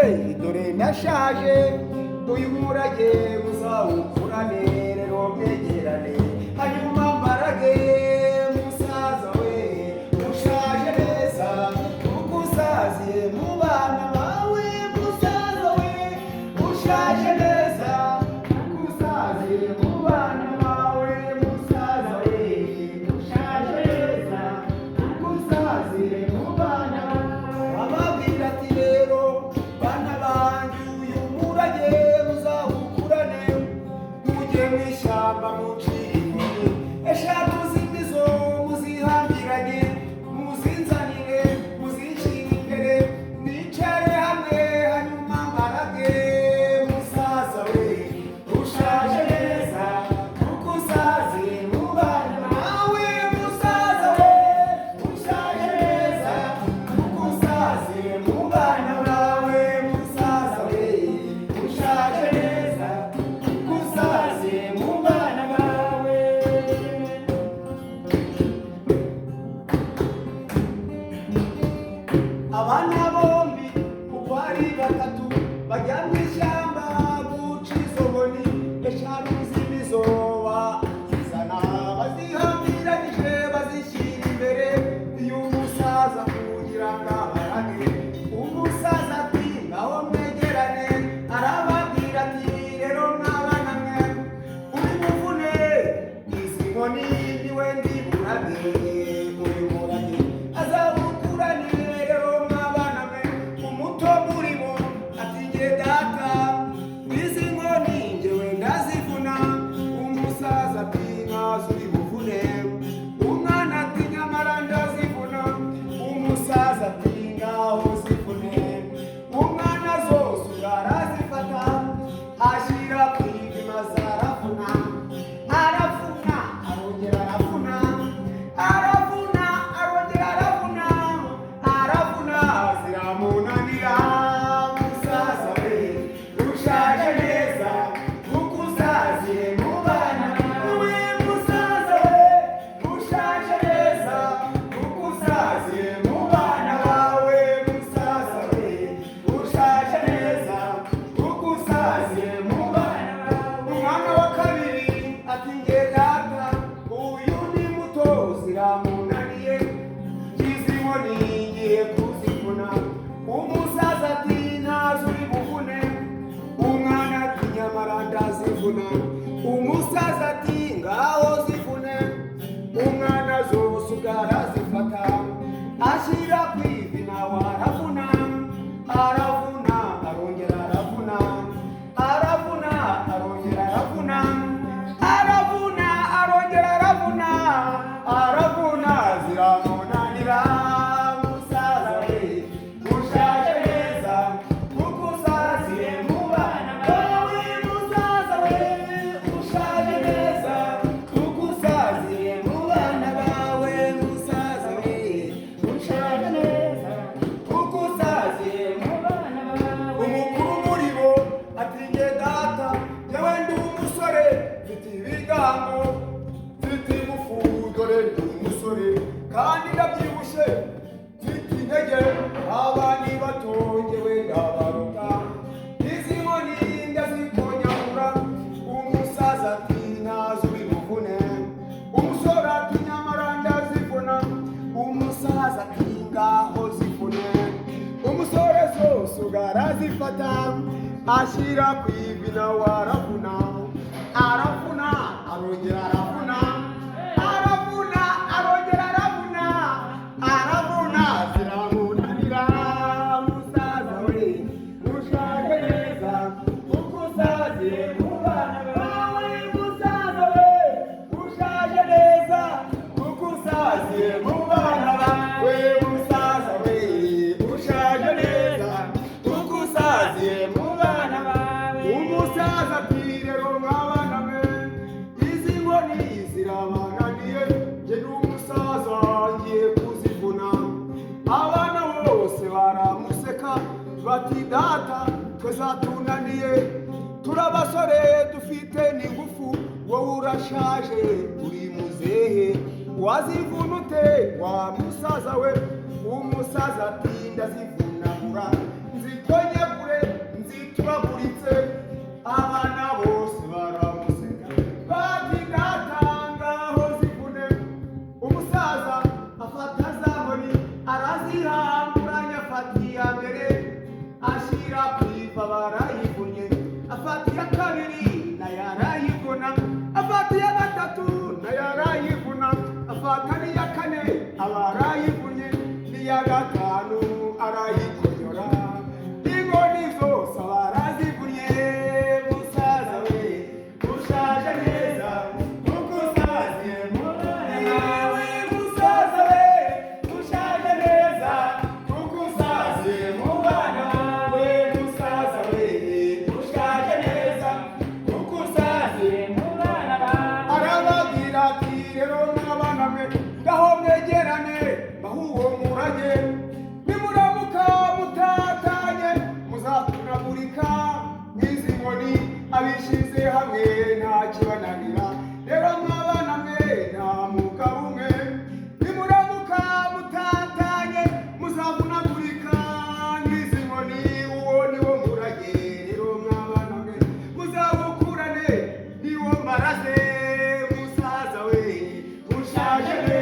Muzehe, dore ndashaje, uyu murage muzawukurane, rero mwegerane hanyuma mbarage. Musaza we, ushaje neza kuko usaziye mu bana bawe. Musaza we, ushaje neza kuko usaziye mu bana bawe. Musaza we, ushaje neza kuko usaziye mu bana bawe. Ababwira ati: "Rero bana banjye, uyu murage muzawukurane, mujye mu ishyamba mucire inkoni eshatu z'imizo, muzihambiranye, muzinzanire, muzinshyire imbere, nicare hamwe, hanyuma mbarage." Musaza we, ushaje neza kuko usaziye mu bana bawe. Musaza we, ushaje neza kuko usaziye mu bana bawe. Musaza we, ushaje neza kuko usaziye mu bana bawe. Abana bombi uko ari batatu bajya mu ishyamba guca izo nkoni eshanu z'imizo, bazizana bazihambiranyije, bazishyira imbere y'umusaza kugira ngo abarage. Umusaza ati: "Ngaho mwegerane." Arababwira ati: "Rero mwabana mwe, uri buvune izi nkoni niwe ndi burage, uyu murage azawukurane. Rero mwabana mwe." Umuto muri bo ati: "Nge data, izi nkoni ngewe ndazivuna." Umusaza ati: "Ntazo uri buvune." Umwana ati: "Nyamara ndazivuna." Umusaza ati: "Ngaho zivune." Umwana zose arazifata, ashyira ku ivi, maze aravuna, aravuna, arongera aravuna, aravuna, arongera aravuna, aravuna, ziramunanira. Musaza we, ushaje neza kuko usaziye mu bana we. Musaza we, ushaje neza kuko usaziye mu bana bawe. Musaza we, ushaje neza kuko usaziye mu bana bawe. Umwana wa kabiri ati: "Nge data, uyu ni muto, ziramunaniye, izi nkoni ngiye kuzivuna." Umusaza ati: "Ntazo uri buvune." Umwana ati: "Nyamara ndazivuna." Umusaza ati: "Ngaho zivune." Umwana zose ubwo arazifata, ashyira ku ivi, nawe aravuna, aravuna, arongera aravuna, aravuna, arongera aravuna, aravuna, arongera aravuna, aravuna, ziramunanira. Musaza we, ushaje neza kuko usaziye mu bana bawe. Musaza we, ushaje neza kuko usaziye mu bana bawe. Musaza we, ushaje neza kuko usaziye mu bana bawe. Umukuru muri bo ati: "Nge data, njyewe ndi umusore, mfite ibigango, mfite ingufu, dore ndi umusore kandi ndabyibushye, mfite intege, abandi bato njyewe ndabaruta, izi nkoni ndazikonyagura." Umusaza ati: "Ntazo uri buvune." Umusore ati: "Nyamara ndazivuna." Umusaza ati: "Ngaho zivune." Umusore zose ubwo arazifata, ashyira ku ivi, nawe aravuna, aravuna, arongera aravuna, aravuna, arongera aravuna, aravuna, ziramunanira. Musaza we, ushaje neza kuko usaziye mu bana bawe. Musaza we, ushaje neza kuko usaziye mu bana bawe. Musaza we, ushaje neza kuko usaziye mu bana bawe. Umusaza ati: "Rero mwabana mwe, izi nkoni zirabananiye, njye ni umusaza, ngiye kuzivuna." Abana bose baramuseka bati: "Data, twe zatunaniye, turi abasore dufite n'ingufu, wowe urashaje, uri muzehe, wazivuna ute wa musaza we?" Umusaza ati: "Ndazivunagura, nzikonyagure." Baha uwo murage. Nimuramuka mutatanye, muzatunagurika nk'izi nkoni. Abishyize hamwe nta kibananira. Rero mwabana mwe, nta mugabo umwe. Nimuramuka mutatanye, muzavunagurika nk'izi nkoni. Uwo ni wo murage. Rero mwabana mwe, muzabukurane, niwo maraze. Musaza we, ushaje neza.